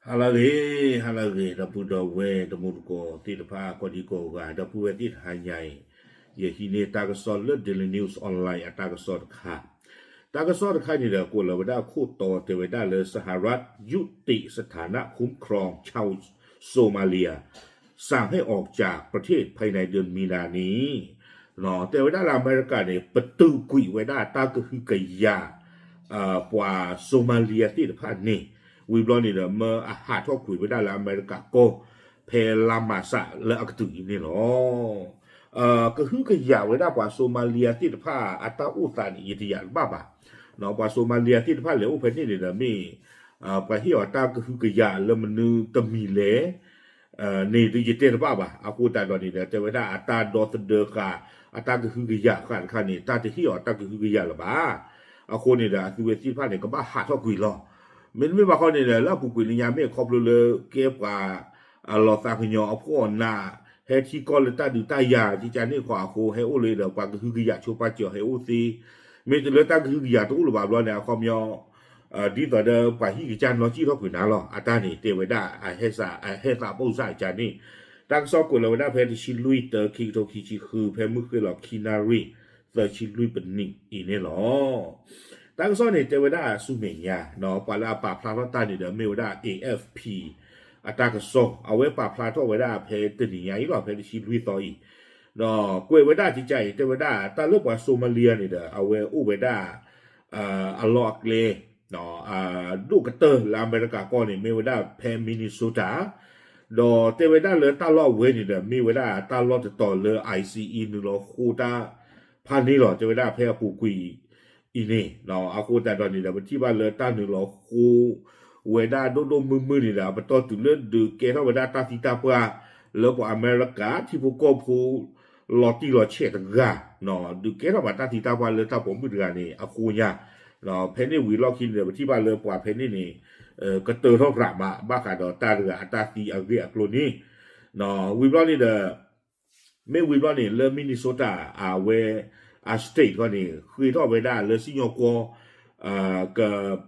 ဟါလၢအဂ့ၤ, ဟါလၢအဂ့ၤ ဒီပုၢ်ဒီဝဲၢ်တံၤသကိးသ့ၣ်တဖၣ် ကိးဒံကိးဂၤ ဒီပုၢ်ဝဲၢ်သ့ၣ်တဖၣ်ညါအံၤ, ယဟံးန့ၢ်တၢ်ကစီၣ်လၢ Daily News Online အတၢ်ကစီၣ်တခါ, တၢ်ကစီၣ်တခါန့ၣ်ဒီး ကွဲးလီၤဝဲဒၣ်ခိၣ်တီတဲဝဲဒၣ်လၢ สหรัฐยุติสถานะคุ้มครองชาวโซมาเลีย สั่งให้ออกจากประเทศภายในเดือนมีนานี้ တဲဝဲဒၣ်လၢအမဲရကၤန့ၣ် ပတုာ်ကွံာ်ဝဲဒၣ်တၢ်ကဟုကယာ် ပှၤစိၤမၤလံယါသ့ၣ်တဖၣ်န့ၣ်, ဝံၤဘျီန့ၣ်ဒီး မၢအဟးထီၣ်ကွံာ်ဝဲဒၣ်လၢအမဲရကၤကီၢ် ဖဲလါမးစးလၢအကတုၤအံၤန့ၣ်လီၤ. ကဟုကယာ်ဝဲဒၣ်ပှၤစိၤမၤလံယါသ့ၣ်တဖၣ်အတၢ်အိၣ်သးန့ၣ် ယတယာ်တဘၣ်ဘၣ်. ပှၤစိၤမၤလံယါသ့ၣ်တဖၣ်လဲၤအိၣ်ဖဲန့ၣ်န့ၣ်ဒီး မ့ၢ်ပှၤဟ့ၣ်အီၤတၢ်ကဟုကယာ်လၢမနုၤတမံၤလဲၣ် န့ၣ်ဒုးယတဲတဘၣ်ဘၣ်. အဃိသတးဒီးန့ၣ်ဒီး တဲဝဲဒၣ်အတၢ်ဒီသဒၢဃာ် အတၢ်ကဟုကယာ်ဃာ်တခါန့ၣ် တၢ်တဟ့ၣ်အီၤတၢ်ကဟုကယာ်လၢၤဘၣ်. အဃိန့ၣ်ဒီး အသုဝဲသ့ၣ်တဖၣ်န့ၣ် ကဘၣ်ဟးထီၣ်ကွံာ်လီၤ. မ့တမ့ၢ်ဘၣ်ဃီန့ၣ်ဒီး လၢအပူၤကွံာ်လၢညါ မ့ၢ်ခီဖျိလၢကဲပှၤ အလီၤသးကညီၤအဖှီၣ်အနး ဟဲထံကီၢ်လၢတၢ်ဒုးတၢ်ယၤ ကကန့ၣ်ခီအဃိ ဟဲအိၣ်လၢဒီး ပှၤကဟုကယာ်ဆိပာ်စၢၤဟဲအိၣ်သ့, မ့ၢ်တလၢတၢ်ကဟုကယာ်တအိၣ်လၢၤဘၣ်ဘျီန့ၣ် အခီပညီ ဒ်သိးဒီးပှၤဟံၣ်ကစၢ်နီၢ်ကံၣ်ထီၣ်ကွံာ်နၤလီၤ. အတၢ်န့ၣ် တဲဝဲဒၣ်အဟဲသးပူၣ်စၢ်ကကန့ၣ်, တၢ်ကစီၣ်ကွဲးလီၤဝဲဒၣ်ဖဲတဆံလွံၢ်တၢ ခံကထိခံဆံဃု ဖဲမုၢ်ဃ့ၢ်လီၤခံနၣ်ရံၣ် သၢဆံလွံၢ်ပနံးအံၤန့ၣ်လီၤ. တၢ်ကစီၣ်န့ၣ် တဲဝဲဒၣ်ဆူမဲာ်ညါ ပှၤလၢအပာ်ဖျါထီၣ်တၢ်န့ၣ်ဒီး မ့ၢ်ဝဲဒၣ် AFP အတၢ်ကစီၣ် အဝဲပာ်ဖျါထီၣ်ဝဲဒၣ်ဖဲတနံၤညါအံၤလီၤ ဖဲတဆံလွံၢ်သီအံၤ, ဒီးကွဲးဝဲဒၣ်ကကအံၤ တဲဝဲဒၣ် တၢ်လၢပှၤစိၤမၤလံယါန့ၣ်ဒီး အဝဲအိၣ်ဝဲဒၣ် အလီၢ်အကျဲ ဒိၣ်ကတၢၢ်လၢအမဲရကၤကီၢ်န့ၣ် မ့ၢ်ဝဲဒၣ်ဖဲ Minnesota, ဒီးတဲဝဲဒၣ်လၢတၢ်လီၢ်အဝဲန့ၣ်ဒီး မ့ၢ်ဝဲဒၣ်တၢ်လီၢ်တတီၤလၢ ICE နုာ်လီၤဃိတၢ်ဖးန့ၣ်လီၤ. တဲဝဲဒၣ်ဖဲအပူၤကွံာ်အံၤန့ၣ် အဃိသတးဒီးန့ၣ်ဒီး ပထံၣ်ဘၣ်လၢတၢ်နုာ်လီၤဃိ ဝဲဒၣ်ဒိၣ်ဒိၣ်မုၢ်မုၢ်န့ၣ်ဒီး အပတီၢ်တုၤလၢဒုးကဲထီၣ်ဝဲဒၣ်တၢ်သံတၢ်ပှၢ် လၢပှၤအမဲရကၤထံဖိကီၢ်ဖိ လီၤတံၢ်လီၤဆဲးတဂၤ, ဒုးကဲထီၣ်ဘၣ်တၢ်သံတၢ်ပှၢ်လၢတၢ်ပိာ်မုၣ်တဂၤန့ၣ် အဃိညါ, ဖဲန့ၣ်ဝံၤလီၢ်ခံန့ၣ်ဒီး ပထံၣ်ဘၣ်လၢပှၤဖဲန့ၣ်န့ၣ် ကတၢၢ်ထီၣ်ရးမး ဘၣ်ဃးဒီးတၢ်တဂၤအတၢ်သံအဂ့ၢ်အကျိၤန့ၣ်, ဝံၤဘျီန့ၣ်ဒီး မ့ၢ်ဝံၤဘျီန့ၣ် လၢ Minnesota အဝဲ အ state ခီန့ၣ် ဃ့ထီၣ်ဝဲဒၣ်လၢစံၣ်ညီၣ်ကွီၢ် က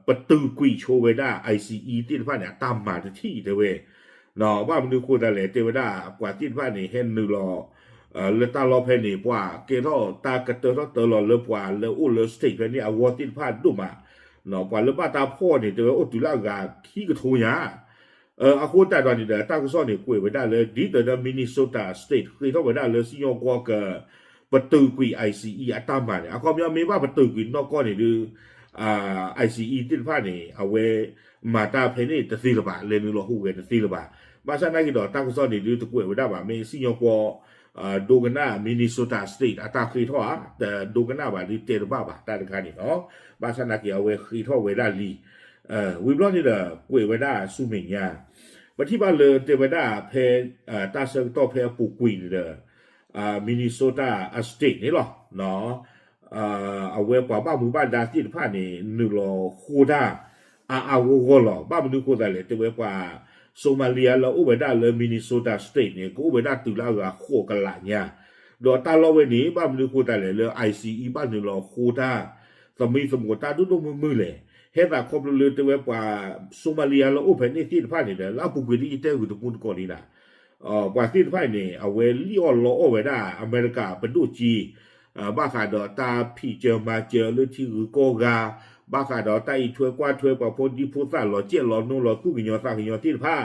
ပတုာ်ကွံာ်ဆိဝဲဒၣ် ICE သ့ၣ်တဖၣ်န့ၣ် အတၢ်မၤတထံၣ်တဲဝဲ, ဘၣ်မနုၤအဃိသတးလဲၣ် တဲဝဲဒၣ်ပှၤသ့ၣ်တဖၣ်န့ၣ် ဟဲနုာ်လီၤ လၢတၢ်လီၢ်ဖဲန့ၣ် ပှၤကဲထီၣ်တၢ်ကတၢၢ်ထီၣ်တၢၢ်လီၤလၢပှၤလၢအိၣ်လၢ state ဖဲန့ၣ်အဂီၢ်သ့ၣ်တဖၣ်ဒိၣ်မး, ပှၤလၢဘၣ်တၢ်ဖီၣ်န့ၣ် တဲဝဲအိၣ်တုၤလၢအဂၤခံကထိညါ အဃိသတးဒီးန့ၣ်ဒီး တၢ်ကစီၣ်န့ၣ် ကွဲးဝဲဒၣ်လၢ ဒ်သိးဒီး Minnesota State ဃ့ထီၣ်ဝဲဒၣ်လၢစံၣ်ညီၣ်ကွီၢ်က ပတုာ်ကွံာ် ICE အတၢ်မၤန့ၣ် အခီပညီမ့ၢ်ဘၣ်ပတုာ်ကွံာ်နီၢ်ကီၢ်န့ၣ်ဒီး ICE သ့ၣ်တဖၣ်န့ၣ် အဝဲမၤတၢ်ဖဲန့ၣ်တသ့လၢၤဘၣ် လဲၤနုာ်လီၤဟူးဂဲၤတသ့လၢၤဘၣ်. ဘၣ်ဆၣ်နာ်က့ဒီး တၢ်ကစီၣ်န့ၣ်ဒုးတကွဲးဝဲဒၣ်ဘၣ် မ့ၢ်စံၣ်ညီၣ်ကွီၢ် ဒိကနၣ် Minnesota State အတၢ်ဃ့ထီၣ်ဧါ တဒိကနၣ်ဘၣ်ဒုးတဲတဘၣ်ဘၣ် တၢ်တခါန့ၣ်လီၤ. ဘၣ်ဆၣ်နာ်က့အဝဲဃ့ထီၣ်ဝဲဒၣ်လံ ဝံၤဘျီန့ၣ်ဒီး ကွဲးဝဲဒၣ်ဆူမဲာ်ညါ, ပထံၣ်ဘၣ်လၢတဲဝဲဒၣ်ဖဲ တၢ်ဆၢကတီၢ်ဖဲအပူၤကွံာ်န့ၣ်ဒီး Minnesota အ state န့ၣ်လီၤ. အဝဲပှၤဘၣ်မူဘၣ်ဒါသ့ၣ်တဖၣ်န့ၣ် နုာ်လီၤဃိတၢ် အါအါဂီၢ်ဂီၢ်လီၤ. ဘၣ်မနုၤအဃိသတးလဲၣ် တဲဝဲပှၤ Somalia လၢအိၣ်ဝဲဒၣ်လၢ Minnesota State န့ၣ် ကအိၣ်ဝဲဒၣ်တုၤလၢအဂၤဃိးကလးညါ, ဒီးတၢ်လီၢ်ဝဲန့ၣ် ဘၣ်မနုၤအဃိသတးလဲၣ် လၢ ICE ဘၣ်နုာ်လီၤဃိတၢ် သမံသမိးတၢ်ဒိၣ်ဒိၣ်မုၢ်မုၢ်လဲၣ်. ဟဲသးခီဖျိလၢတဲဝဲပှၤ Somalia လၢအိၣ်ဖဲန့ၣ်သ့ၣ်တဖၣ်န့ၣ်ဒီး လၢအပူၤကွံာ်ဒ်ယတဲဂုာ်တမူတကိးန့ၣ်ဒၣ် ပှၤသ့ၣ်တဖၣ်အံၤန့ၣ် အဝဲလံၣ်အီၣ်လီအီၣ်ဝဲဒၣ် အမဲရကၤပဒိၣ်ကၠံ ဘၣ်ဃးဒီးတၢ်ဖံးစၢၤမၤစၢၤလၢထံဂုၤကီၢ်ဂၤ, ဘၣ်ဃးဒီးတၢ်အံးထွဲကွၢ်ထွဲပှၤဖိဒံဖိသၣ် လီၤစဲၣ်လီၤနိလီၤသူၣ်ကညီၤသးကညီၤသ့ၣ်တဖၣ်,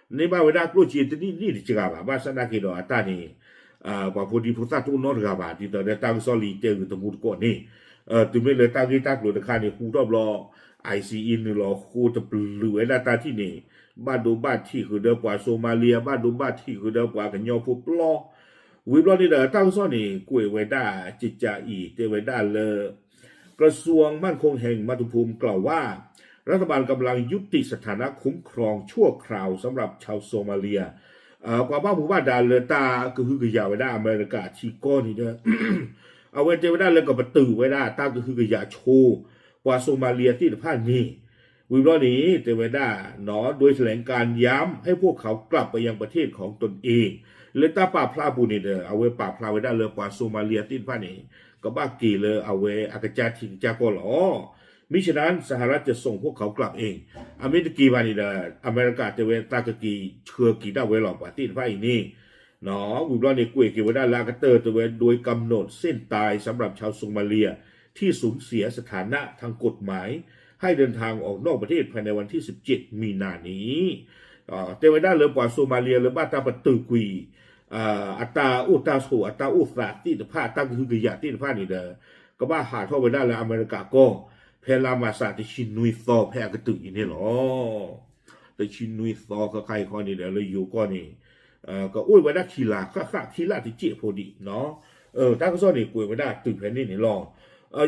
န့ၢ်ဘၣ်ဝဲဒၣ်ကျိၣ်စ့တနံၣ်နံၣ်တစှၤဘၣ်. ဘၣ်ဆၣ်နာ်က့ဒီးအတၢ်န့ၣ် ပှၤဖိဒံဖိသၣ်တအိၣ်နီတဂၤဘၣ် ဒ်သိးဒီးတၢ်ကစီၣ်လၢယတဲဂုာ်တမူတကိးန့ၣ်, တုၤမ့ၢ်လၢတၢ်ဂ့ၢ်တၢ်ကျိၤတခါန့ၣ် ဟူထီၣ်ဘျီ ICE နုာ်လီၤဃိတပျုာ်ဝဲဒၣ်တၢ်ထံၣ်န့ၣ် ဘၣ်ဒိဘၣ်ထံးဃုာ်ဒီးပှၤ Somalia ဘၣ်ဒိဘၣ်ထံးဃုာ်ဒီးပှၤကညီဖိပျီ ဝံၤဘျီန့ၣ်ဒီး တၢ်ကစီၣ်န့ၣ် ကွဲးဝဲဒၣ်ကကအံၤ တဲဝဲဒၣ်လၢ กระทรวงมั่นคงแห่งมาตุภูมิกล่าวว่า รัฐบาลกำลังยุติสถานะคุ้มครองชั่วคราวสำหรับชาวโซมาเลีย ပှၤဘၣ်မူဘၣ်ဒါလၢတၢ်ကဟုကယာ်ဝဲဒၣ်အမဲရကၤထံကီၢ်န့ၣ်ဒီး အဝဲတဲဝဲဒၣ်လၢကပတုာ်ဝဲဒၣ်တၢ်ကဟုကယာ်ဆိ ပှၤ Somalia သ့ၣ်တဖၣ်န့ၣ် ဝံၤဘျီန့ၣ် တဲဝဲဒၣ် โดยแถลงการย้ำให้พวกเขากลับไปยังประเทศของตนเอง လၢတၢ်ပာ်ဖျါအပူၤန့ၣ်ဒီး အဝဲပာ်ဖျါဝဲဒၣ်လၢပှၤ Somalia သ့ၣ်တဖၣ်န့ၣ် ကဘၣ်က့ၤလၢအဝဲအကစၢ်ထံကစၢ်ကီၢ်လီၤ. မိၢ်ဆ့ၣ်နၢ် สหรัฐจะส่งพวกเขากลับเอง အမ့ၢ်တက့ၤဘၣ်န့ၣ်ဒီး အမဲရကၤတဲဝဲတၢ်ကက့ၤဆှၢက့ၤဒၣ်ဝဲလီၤ ပှၤသ့ၣ်တဖၣ်အံၤန့ၣ် ဝံၤဘျီန့ၣ် ကွဲးက့ၤဝဲဒၣ်လၢအကတၢၢ်တဲဝဲ โดยกำหนดเส้นตายสำหรับชาวโซมาเลียที่สูญเสียสถานะทางกฎหมายให้เดินทางออกนอกประเทศภายในวันที่สิบเจ็ดมีนานี้ တဲဝဲဒၣ်လၢပှၤစိၤမၤလ့ၤလၢဘၣ်တၢ်ပတုာ်ကွံာ် အတၢ်အိၣ်တၢ်ဆိး အတၢ်အိၣ်သးသ့ၣ်တဖၣ် တၢ်ကဟုကယာ်သ့ၣ်တဖၣ်န့ၣ်ဒီး ကဘၣ်ဟးထီၣ်ဝဲဒၣ်လၢအမဲရကၤကီၢ် ဖဲလါမၢ်ၡးတဆံနွံသီဖဲအကတုၢ်အံၤန့ၣ်လီၤ. တဆံနွံသီခါခါအံၤခီန့ၣ်ဒီး လၢယိၤကီၢ်န့ၣ် ကအိၣ်ဝဲဒၣ်ခံလါ ဃၣ်ဃၣ်ခံလါတစဲးဖိဒံး တၢ်ကစီၣ်န့ၣ် ကွဲးဝဲဒၣ်တုၤဖဲန့ၣ်န့ၣ်လီၤ.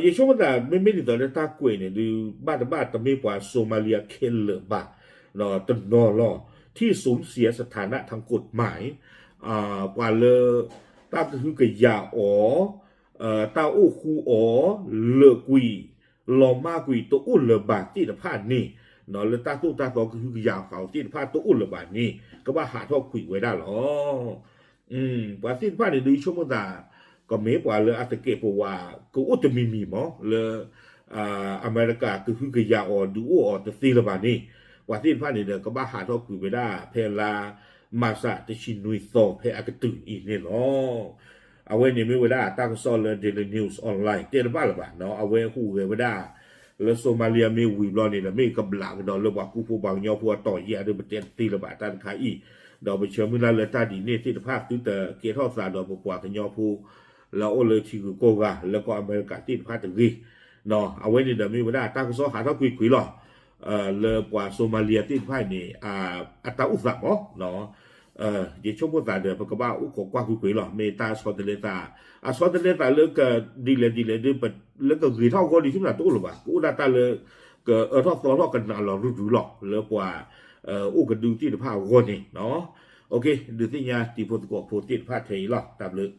ယဆိကမိၣ်သး မ့မ့ၢ်ဒ်သိးလၢတၢ်ကွဲးန့ၣ် ဒုးဘၣ်တဘၣ်တမ့ၢ်ပှၤစိၤမၤလ့ၤခဲလၢာ်ဘၣ် တနီၤလီၤ ที่สูญเสียสถานะทางกฎหมาย ပှၤလၢ တၢ်ကဟုကယာ်အီၤ တၢ်အိၣ်ဃူအီၤ လၢာ်ကွံာ် လီၤမၢ်ကွံာ် တအိၣ်လၢၤဘၣ်သ့ၣ်တဖၣ်န့ၣ် လၢတၢ်သိၣ်တၢ်သီကဟုကယာ်ဃာ်အီၤသ့ၣ်တဖၣ်တအိၣ်လၢၤဘၣ်န့ၣ် ကဘၣ်ဟးထီၣ်ကွံာ်ဝဲဒၣ်လီၤ. ပှၤသ့ၣ်တဖၣ်န့ၣ် ဒုးဆိကမိၣ်သး ကမ့ၢ်ပှၤလၢအသကဲးပဝး ကအိၣ်တမံၤမံၤမး လၢ အမဲရကၤကဟုကယာ်အီၤ ဒုးအိၣ်အီၤတသ့လၢၤဘၣ်န့ၣ် ပှၤသ့ၣ်တဖၣ်န့ၣ်ဒီး ကဘၣ်ဟးထီၣ်ကွံာ်ဝဲဒၣ် ဖဲလါမၢ်ၡးတဆံနွံသီဖဲအကတုၢ်အံၤန့ၣ်လီၤ. အဝဲန့ၣ်မ့ၢ်ဝဲဒၣ်တၢ်ကစီၣ်လၢ Daily News Online တဲတဘၣ်လၢၤဘၣ် အဝဲဟူးဂဲၤဝဲဒၣ် လၢစိၤမၤလ့ၤမ့ၢ်ဝံၤဘျီန့ၣ်ဒီး မ့ၢ်ကဘျးကဒီးလၢပှၤကူဖိပှၤကညီဖိအတီၢ်ယဲၢ်ဒီး ပတဲတသ့လၢၤဘၣ်တၢ်တခါအံၤ, ဒီးပဆၢမုၢ်လၢ်လၢတၢ်ဒ်န့ၣ်သ့ၣ်တဖၣ် သုတကဲထီၣ်သးဒီးပပှၤကညီဖိ လၢအအိၣ်လၢထံဂုၤကီၢ်ဂၤ လၢကီၢ်အမဲရကၤသ့ၣ်တဖၣ်တဂ့ၤ. အဝဲန့ၣ်ဒီးမ့ၢ်ဝဲဒၣ်တၢ်ကစီၣ်ဟးထီၣ်ကွံာ်ကွံာ်လီၤ. လၢပှၤစိၤမၤလ့ၤသ့ၣ်တဖၣ်န့ၣ် အတၢ်အိၣ်သးမး ယဆိကမိၣ်သးဒီး ပကဘၣ်အိၣ်ခိးကွၢ်ကွံာ်ကွံာ်လီၤ. မ့ၢ်တၢ်ဆီတလဲသး အဆီတလဲသးလၢကဒ်လဲၣ်ဒ်လဲၣ်ဒီး လၢကဂ့ၤထီၣ်အဂီၢ်ဒ်ဆိကမိၣ်သးတအိၣ်လၢၤဘၣ်. ကအိၣ်ဒၣ်တၢ်လၢ ကအၢထီၣ်သီထီၣ်ကနးလီၤရုၢ်ရုၢ်လီၤ လၢပှၤ အိၣ်ကဒုသ့ၣ်တဖၣ်အဂီၢ်န့ၣ်. ဒုးသ့ၣ်ညါတံၤဖိသကိးဖိသ့ၣ်တဖၣ်ထဲအံၤလီၤ. တၢ်ဘျုး